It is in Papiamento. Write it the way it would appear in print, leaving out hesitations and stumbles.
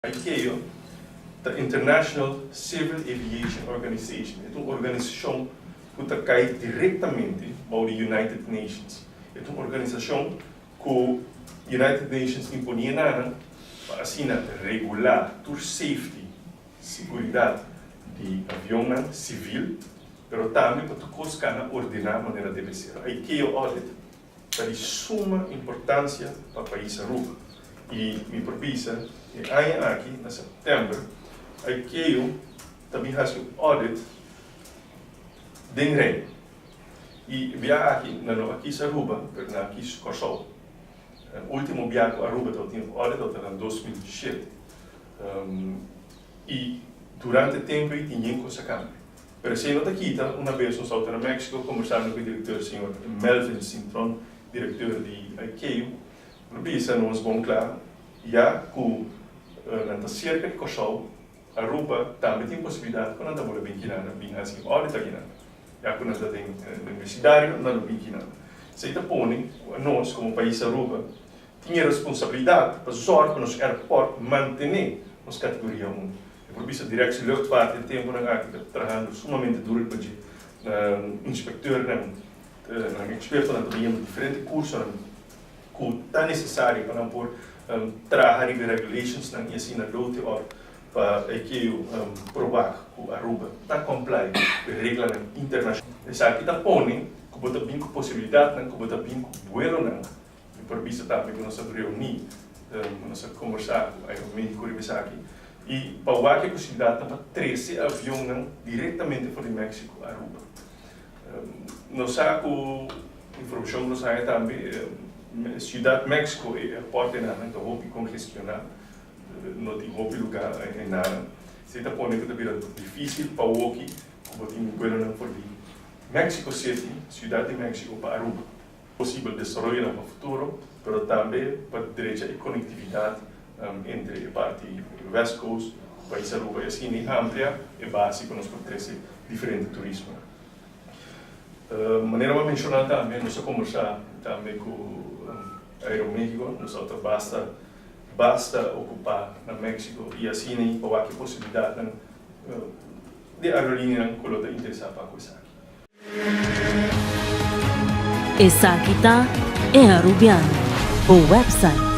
ICAO ta International Civil Aviation Organization. E ta un organisashon ku ta kai direktamente bou di United Nations. E ta un organisashon ku United Nations imponé na nan pa asina regulá tur safety, siguridat, di avionnan sivil, pero tambe pa tur kos kana ordená manera debe ser. ICAO audit ta di suma importancia pa pais Aruba y mi por bisa e aña aki na september ICAO ta bin haci un audit den Reino y e bia aki nan no a kies Aruba pero nan a kies Corsou. Ultimo bia cu Aruba tabatin un audit tabata na 2007 y durante e tempo ey tin yen cos a cambia. Pero esei no ta kita, una bes nos tabata na Mexico kombersando ku e direktor señor Melvin Cintron, direktor di ICAO, lo bisa nos bon kla ya ku nan ta serka di Kòrsou, Aruba tambe tin posibilidat ku nan ta bole bin kinan, bin hasi un audit akinan, ya ku nan ta den den besidario nan lo bin kinan. Esei ta pone ku anos komo pais Aruba tin e responsabilidat pa zòrg pa nos airport mantené nos kategoria un. E por bisa Directie Luchtvaart e temponan aki ta trahando sumamente duro riba dje. Nan inspecteurnan, nan expertonan ta bayendo diferente cursonan cu ta necesario pa nan por traha riba e regulationsnan y asina lote or pa e keu proba cu Aruba ta comply cu e reglanan internacional. Esaki ta pone cu bo ta bin cu posibilidadnan, cu bo ta bin cu buelonan. Mi por bisa tambe ku nos a reuní, nos a kombersá ku Aeroméxico riba esaki i pa wak e posibilidatnan pa trese avionnan direktamente for di México Aruba. Nos sa ku informashon ku nos haña tambe, Siudat México e airport enanan ta hopi kongestioná, no tin hopi lugá enanan. Esei ta pone ku ta bira difísil pa woki ku bo tin buelonan for di Mexico City, Siudat di México, pa Aruba. Posibel desaroyonan pa futuro, pero tambe pa drecha e konektividat entre e parti West Coast ku pais Aruba i asina amplia e base ku nos por trese diferente turismonan. Manera bo a menshoná tambe nos a kombersá tambe ku Aeroméxico, nos a ta basta basta okupá na Mexico i asina pa wak e posibilidatnan di aerolíneanan ku lo ta interesá pa ku esaki. Esaki ta E Arubiano, bo website.